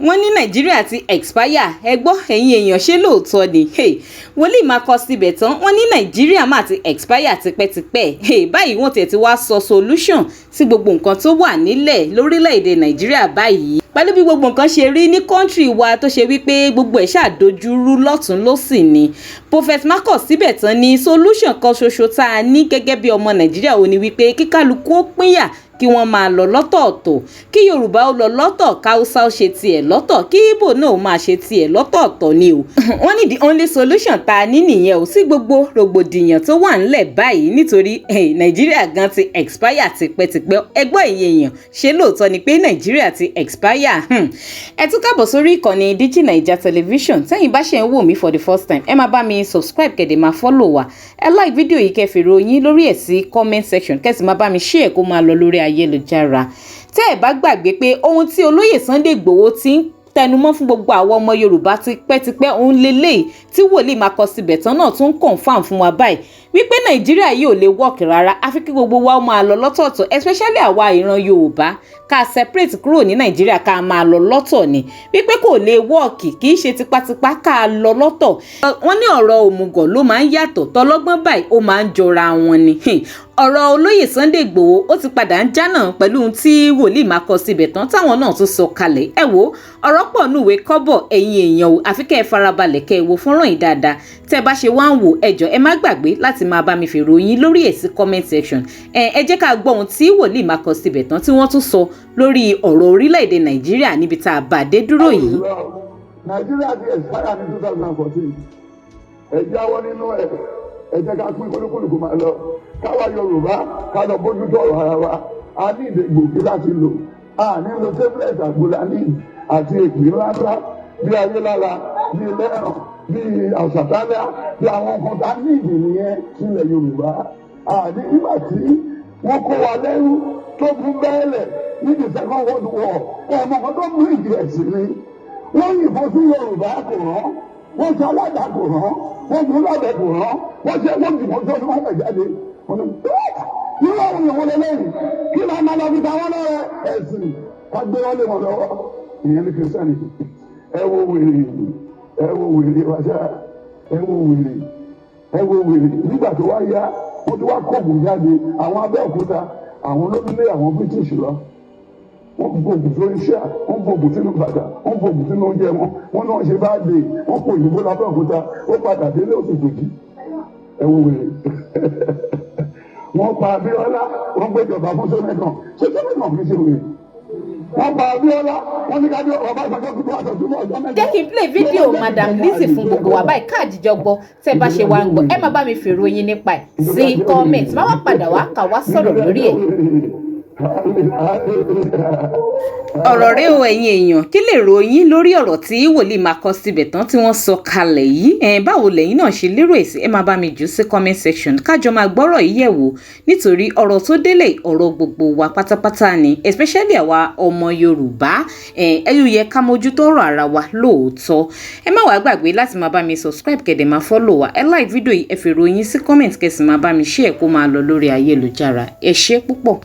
Wọ́n ní Nàìjíríà ti expire. Ẹ gbọ́, ẹ̀yin èèyàn, ṣé lóòótọ́ ni? Hey, wòlíì máa kọ síbẹ̀ tán, wọ́n ní Nàìjíríà máa ti expire tipẹ́tipẹ́. Hey, báyìí wọ́n tiẹ̀ ti wá sọ solution sí gbogbo nǹkan tó wà nílẹ̀ lórílẹ̀‐èdè Nàìjíríà báyìí, pẹ̀lú bí gbogbo nǹkan ṣe rí ní country wa, tó ṣe wípé gbogbo ẹ̀ ṣàdojúrú lọ́tún lọ́sì ni. Prophet Marcus síbẹ̀ tán ní solution kan ṣoṣo tá a ní gẹ́gẹ́ bí ọmọ Nàìjíríà ò ní wípé kíkálukú ó pínyà, kí wọ́n máa lọ lọ́tọ̀ọ̀tọ̀, kí Yorùbá ó lọ lọ́tọ̀, káúsá ó ṣe tiẹ̀ lọ́tọ̀, kí Ìgbò náà ó máa ṣe tiẹ̀ lọ́tọ̀ọ̀tọ̀ ni o. Wọ́n ní the only solution tá a ní nìyẹn o sí gbogbo rògbòdìyàn tó wà ńlẹ̀ báyìí, nítorí Nàìjíríà gan ti expire tipẹ́tipẹ́. Ẹ gbọ́, ẹ̀yin èèyàn, ṣé lóòótọ́ ni pé Nàìjíríà ti expire? Ẹ tún káàbọ̀ sórí ìkànnì Digi Naija Television. Tẹ́yìn bá ṣe ń wò mí for the first time, ẹ máa bá mi subscribe, kẹ́ dẹ̀ máa follow wa. Ẹ like fídíò yìí, kẹ́ fi ròyìn lórí ẹ̀ sí comment section, kẹ́ sì máa bá mi share kó máa lọ lórí ayélujára. Tẹ́ ẹ bá gbàgbé pé ohun tí olóyè Sunday Igboho ti ń tẹnumọ́ fún gbogbo àwọn ọmọ Yorùbá tipẹ́tipẹ́, òun leléyìí tí wòlíì máa kọ síbẹ̀ tán náà tún confirm fún wa báyìí wípé Nàìjíríà yìí ò lè work rárá, àfi kí gbogbo wa ó máa lọ lọ́tọ̀ọ̀tọ̀, especially àwa ìran Yorùbá, ká separate kúrò ní Nàìjíríà, ká máa lọ lọ́tọ̀ ni, wípé kò lè work, kì í ṣe tipátipá, ká lọ lọ́tọ̀. Wọ́n ní ọ̀rọ̀ òmùgọ̀ ló máa ń yàtọ̀, tọlọ́gbọ́n báyìí ó máa ń jọra wọn ni. Ọ̀rọ̀ olóyè Sunday Igboho ó ti padà ń jánà pẹ̀lú ohun tí wòlíì máa kọ síbẹ̀ tán táwọn náà tún sọ kalẹ̀. Ẹ wo, ọ̀rọ̀ pọ̀ núwèé kọ́bọ̀, ẹ̀yin èèyàn o, àfi kẹ́ ẹ farabalẹ̀ kẹ́ ẹ wo fọ́nrán yìí dáadáa. Tẹ́ ẹ bá ṣe wá ń wò, ẹ jọ̀ọ́, ẹ má gbàgbé láti máa bá mi fèrò yín lórí ẹ̀ sí comment section. Ẹ jẹ́ ká gbọ́ ohun tí wòlíì máa kọ síbẹ̀ tán tí wọ́n tún sọ lórí ọ̀rọ̀ orílẹ̀-èdè Nàìjíríà níbi tá a bá dé dúró yìí. Nàìjíríà ti expire ní 2014. Ẹ jáwọ́ nínú ẹ̀. Ẹ jẹ́ ká pín kólúkúlùkù máa lọ, káwa Yorùbá ká lọ bójútó ọ̀rọ̀ ara wa. A ní ìdè gbòógì láti lò, a nílò tablet àgbòlání àti èpè ńláńlá bí ayélára, bí lẹ́ràn, bí àṣàtálá, bí àwọn nǹkan tá a ní ìdè nìyẹn nílẹ̀ Yorùbá. Àní nígbà tí wọ́n kó wa lẹ́rú tó fún bẹ́ẹ̀lẹ̀ ní the Second World War, ọmọ kan tó mú ìdí ẹ̀sìn ni wọ́n yìnbọn sí Yorùbá kò rán, wọ́n ṣe aládàá kò rán, wọ́n mú lábẹ́ kò rán, wọ́n ṣe wọ́n jù wọ́n tó ní wọ́n fẹ̀ jáde. Wọ́n ní irú àwọn èèyàn wọlé lẹ́yìn kí ló máa lọ fi ta wọ́n lọ́rẹ́ ẹ̀sìn ká gbé wọ́n lé wọn lọ́wọ́. Ìyẹn ní Christian. Ẹ wo wèrè, ẹ wo wèrè wáṣà, ẹ wo wèrè, ẹ wo wèrè. Nígbà tó wá yá, wọ́n ti wá kóògùn jáde. Àwọn Abẹ́òkúta, àwọn ló lé àwọn British lọ. Wọ́n gbóògùn sórí iṣẹ́, wọ́n gbóògùn sínú bàtà, wọ́n gbóògùn sínú oúnjẹ wọn. Wọ́n náà ṣe bá dé, wọ́n kó òyìnbó lábẹ́òkúta, ó padà délé oṣù kòjì. Ẹ wo wèrè. Wọ́n pa Abíọ́lá, wọ́n gbéjọba fún Ṣónẹ́kàn. Ṣé Ṣónẹ́kàn fi ṣe wèrè? Wọ́n pa Abíọ́lá, wọ́n ní kábíọ́ Ọbásanjọ́ kúkú àtọ̀tún ọjọ́ 8. Jẹ́ kí n play fídíò Madam Lizzy fún gbogbo wa báyìí, káàdìjọ gbọ́. Tẹ́ bá ṣe wá ń gbọ́, ẹ máa bá mi fèrò yín nípa ẹ̀ sí comment, má wá padà wá kà wá sọ̀rọ̀ lórí ẹ̀. Ọ̀rọ̀ rẹ o, ẹ̀yin èèyàn, kí lè ròyìn lórí ọ̀rọ̀ tí wòlíì máa kọ síbẹ̀ tán tí wọ́n sọ kalẹ̀ yìí? Ẹ̀ báwo lẹ́yìn náà ṣe lérò èsì? Ẹ máa bá mi jù sí comment section, kájọ máa gbọ́rọ̀ yìí yẹ̀ wò, nítorí ọ̀rọ̀ tó délé, ọ̀rọ̀ gbogbo wa pátápátá ni, especially àwa ọmọ Yorùbá. Ẹ ẹ yóò yẹ ká mójútó ọ̀rọ̀ ara wa lóòótọ́. Ẹ má wàá gbàgbé láti máa bá mi subscribe, kẹ́ dẹ̀ máa follow wa. Ẹ like fídíò yìí, ẹ fi ròyìn sí comment, kẹ́ sì máa bá mi share kó máa lọ lórí ayélujára. Ẹ ṣé púpọ̀.